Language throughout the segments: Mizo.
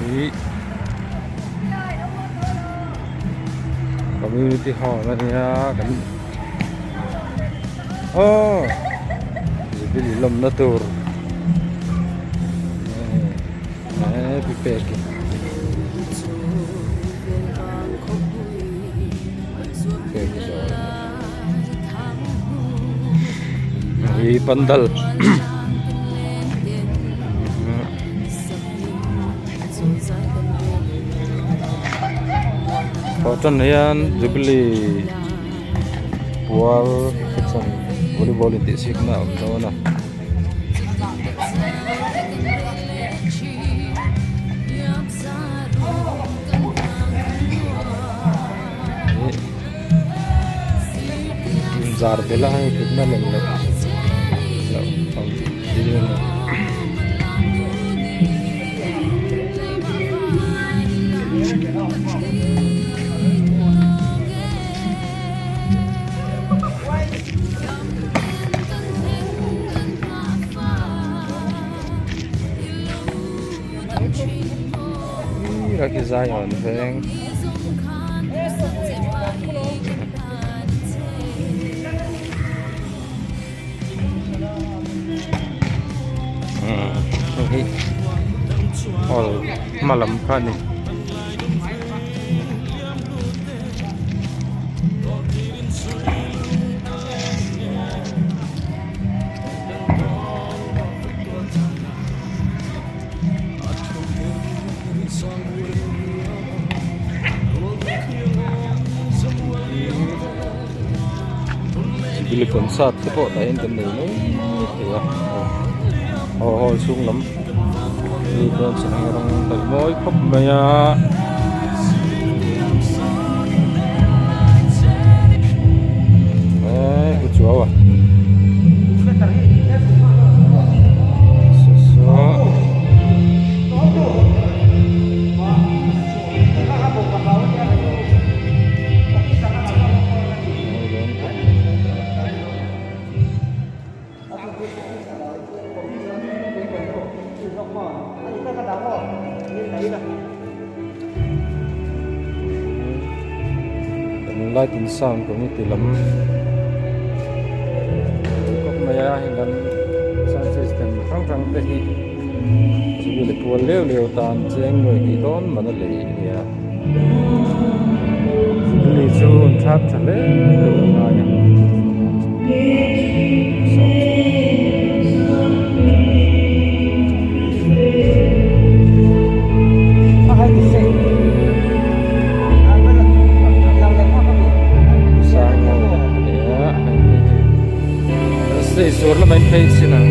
Ih community hall a nia kan aw jubilee lawmna tur eh pi pek i pek i zawh hi pandal. Tan hian jubilee pual section volleyball intihsikna a awm dawn a. Inzar belh a hei thutna lem loh loh ang chi a ni. Khi Zion veng. Hei hi hall hma lam kha a ni. Jubilee concert te pawh tah hian kan nei mai thei a aw hall chhung lam hi chuan sangha rawng hnawih mawi khawp mai a. Eee pu chuau a. Light and sound committee lam khawp mai a heng kan sound system hrang hrang te hi chumi leh pual leu leu tan cheng nuai tih dawn man a lei a nia chumi chu an thap tha hle tur a ngai a. Stage tur lamah in phei chhin ang.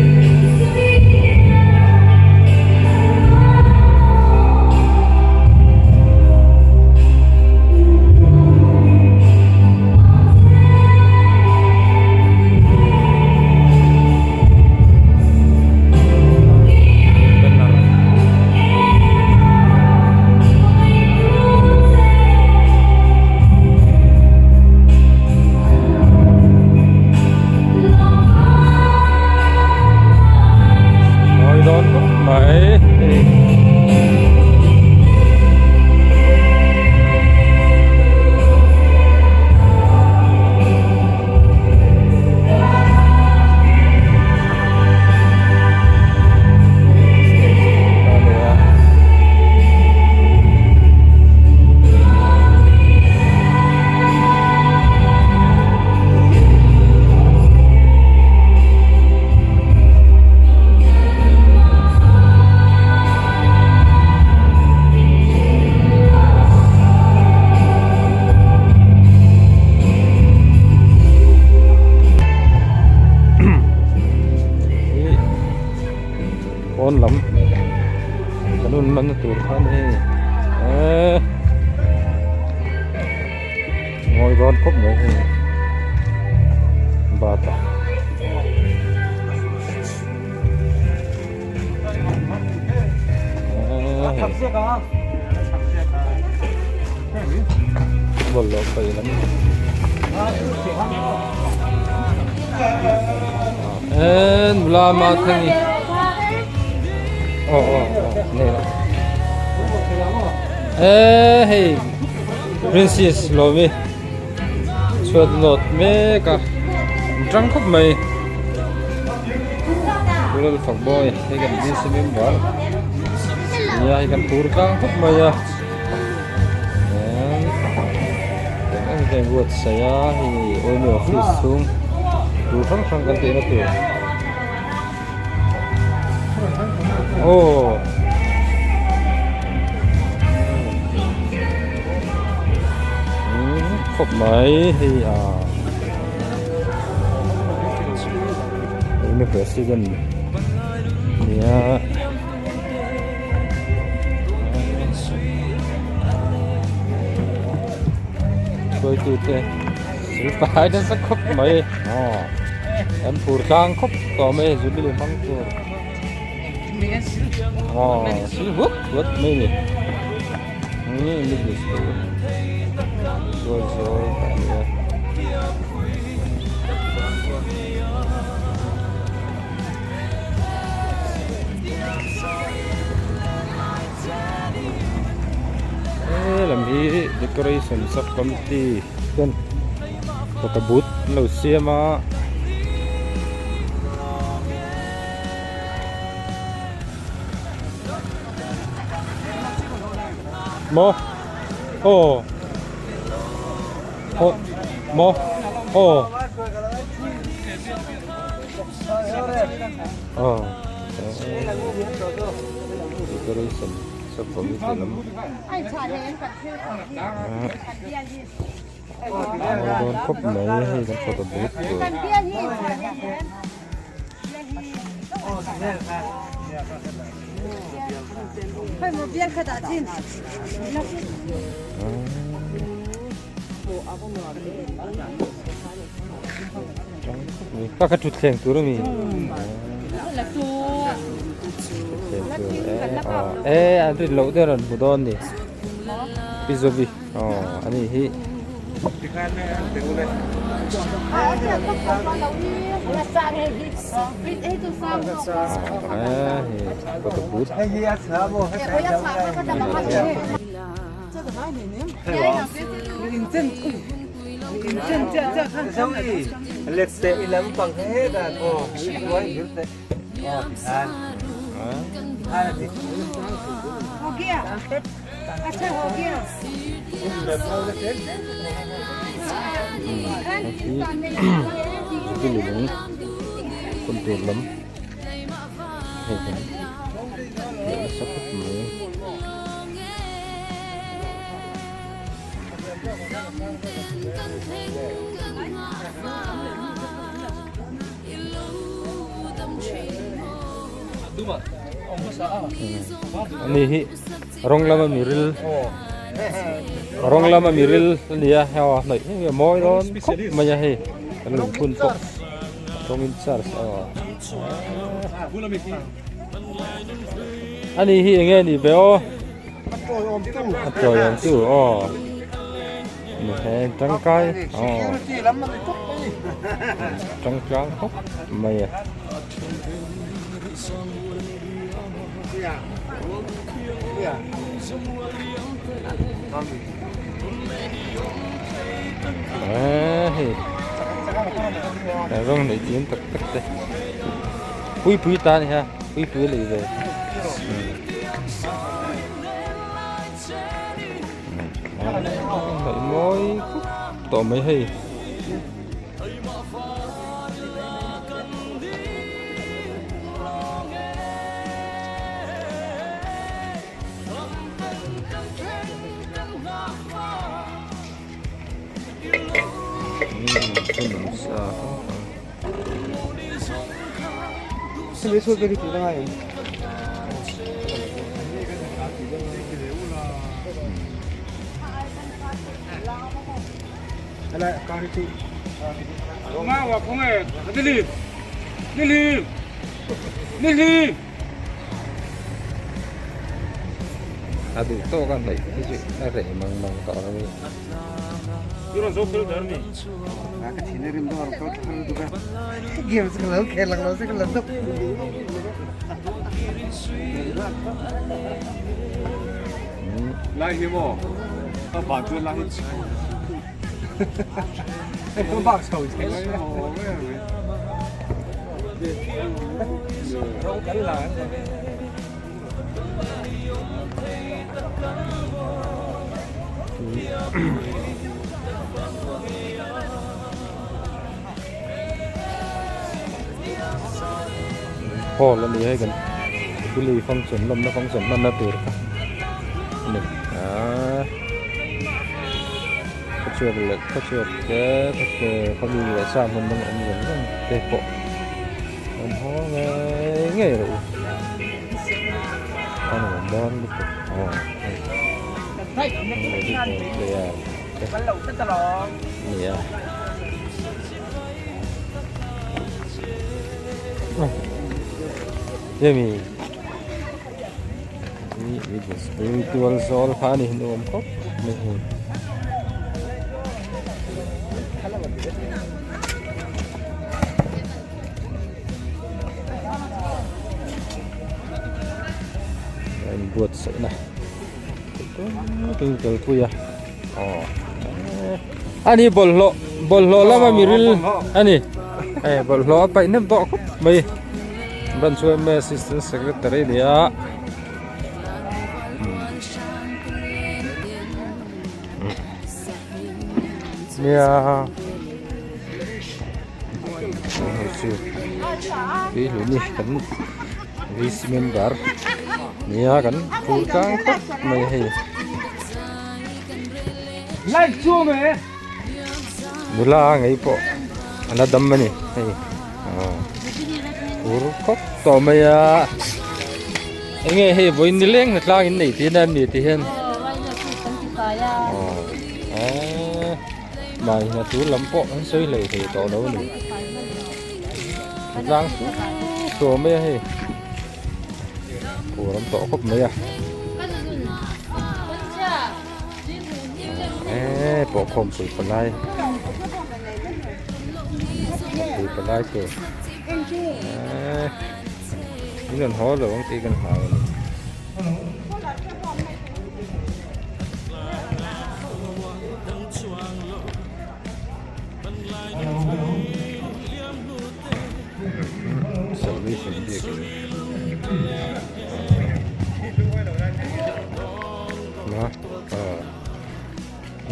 Mawi dawn khawp mai hei. Pawn lam kan hun hmanna tur kha a ni eee mawi dawn khawp mai hei bata. Bawlhhlawh paih lam eee nula ma thleng i aw aw aw nei lo. Eee hei princess lawmi chhuat nawt mek a an tang khawp mai Rural fak bawi hei kan DC member nia hei kan tur tlang khawp mai a eng eng buatsaih a hei oil office chhung tur hrang hrang kan tihna tur. Aw khawp mai hei a eng president nia hruaitute silfai nasa khawp mai aw. An phur tlang khawp tawh mai Jubilee hmang tur aw sil huat huat mai ni middle school tual zawl a ni a. He lam hi decoration sub committee ten photo booth an lo siam a. Maw aw aw maw aw aw decoration sub committee lam. A dawn khawp mai hei kan photo booth tur. Ka ka thutthleng tur ami. Thutthleng tur e e an rin loh deuh an hmu dawn ni. Pi Zovi aw ani hi. Photo booth. Contour lam hei kan leh nasa khawp mai. Ani hi rawng lama miril rawng lama miril a ni a hei a hnawih hi a mawi dawn khawp mai a hei kan lungphun pawh rawng in charge aw ani hi eng nge ni ve aw a tawi awm tu aw tangkai aw tangtlang khawp mai a. Hei rawng neih chian tak tak te pui pui ta a ni a pui pui lei ve mawi khawp tawh mai hei. A duh tawk a hnaih hi chu a reh mang mang tawh lo a ni. Lai hi maw ka van chuan lai hi chho Hall a ni a hei kan Jubilee function lawmna function hmanna tur kha a ni aaa khawchhuak leh khawchhuak te khawmi leh sa hmun dang awm zawng zawng te pawh an haw ngei ngei rawh u a nuam dawn lutuk aw hei player te nia. Hemi hi spiritual zawl kha a ni nuam khawp mai hei. A inbuatsaihna kalpui a aw ani bawlhhlawh bawlhhlawh lama miril ani hei bawlhhlawh a paih hnem tawh khawp mai branch yma assistant secretary a ni a nia tui hlui ni kan vc member nia kan phur tlang khawp mai hei. Nula ngei pawh a la dam a ni hei aw phur khawp tawh mai a enge hei vawiin ni leng hna tlang in nei tih na em ni ti hian aw eee mahni hna tur lam pawh an sawi hlei thei tawh lo a ni tlang suau suau mai a hei. Phur an tawh khawp mai a. Eee pawh khawm pui palai. Pui palai tur. Eee in rawn haw lo ang tih kan hlau a ni. Salvation biakin na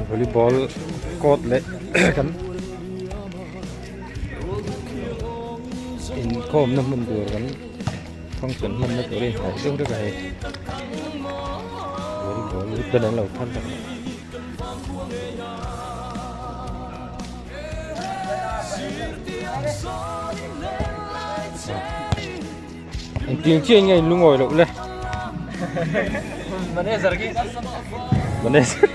volleyball court leh kan inkhawmna hmun tur kan function hmanna tur a inhauh deuh vek a hei volleyball ribbon an lo phar vek a. Engtiang chiah in nge in lungawi loh le? Manager khi. Manager.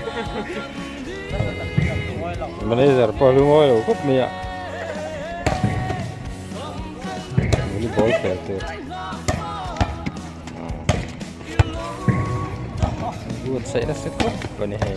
Manager pawh lungawi lo khawp mai a. Volleyball khel tur. Buatsaih nasa khawp a ni hei.